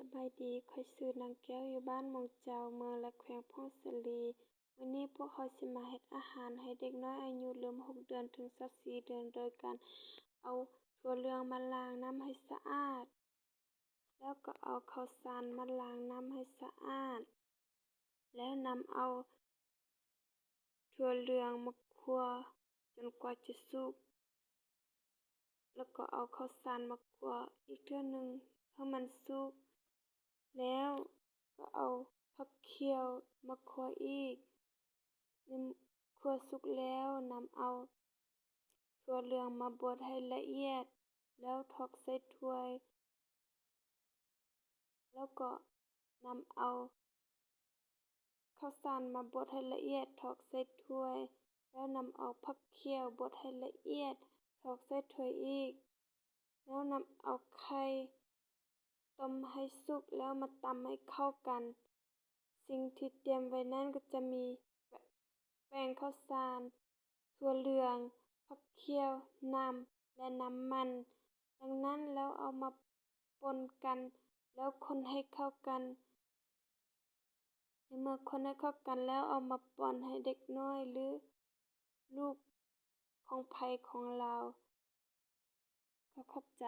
ສະບາຍດີ, ຂ້ອຍຊື່ນາງແກ້ວ ຢູ່ບ້ານມ່ວງເຈົ້າ, ເມືອງ ແລະ ແຂວງຜົ້ງສາລີ. ມື້ນີ້ພວກເຮົາຊິມາເຮັດອາຫານໃຫ້ເດັກນ້ອຍອາຍຸເລີ່ມຫົກເດືອນເຖິງຊາວສີ່ເດືອນ ໂດຍການເອົາຖົ່ວເຫຼືອງມາລ້າງນ້ຳໃຫ້ສະອາດ, ແລ້ວກໍເອົາເຂົ້າສານມາລ້າງນ້ຳໃຫ້ສະອາດ, ແລ້ວນຳເອົາຖົ່ວເຫຼືອງມາຂົ້ວຈົນກວ່າຈະສຸກ. ແລ້ວກໍເອົາເຂົ້າສານມາຂົ້ວອີກເທື່ອໜຶ່ງໃຫ້ມັນສຸກ, ແລ້ວກໍເອົາຜັກຂຽວມາຂົ້ວອີກ. ເມື່ອຂົ້ວສຸກແລ້ວ, ນຳເອົາຖົ່ວເຫຼືອງມາບົດໃຫ້ລະອຽດ, ແລ້ວຖອກໃສ່ຖ້ວຍ. ແລ້ວກໍນຳເອົາເຂົ້າສານມາບົດໃຫ້ລະອຽດ, ຖອກໃສ່ຖ້ວຍ, ແລ້ວນຳເອົາຜັກຂຽວບົດໃຫ້ລະອຽດ, ຖອກໃສ່ຖ້ວຍອີກ, ແລ້ວນຳເອົາໄຂ່ຕົ້ມໃຫ້ສຸກ ແລ້ວມາຕຳໃຫ້ເຂົ້າກັນ. ສິ່ງທີ່ຕຽມໄວ້ນັ້ນກໍຈະມີ ແປ້ງເຂົ້າສານ, ຖົ່ວເຫຼືອງ, ຜັກຂຽວ, ນ້ຳ ແລະ ນ້ຳມັນ. ດັ່ງນັ້ນແລ້ວເອົາມາປົນກັນ, ແລ້ວຄົນໃຫ້ເຂົ້າກັນ. ໃນເມື່ອຄົນໃຫ້ເຂົ້າກັນແລ້ວ, ເອົາມາປ້ອນໃຫ້ເດັກນ້ອຍ ຫຼື ລູກຂອງໃຜຂອງລາວ. ຂໍຂອບໃຈ.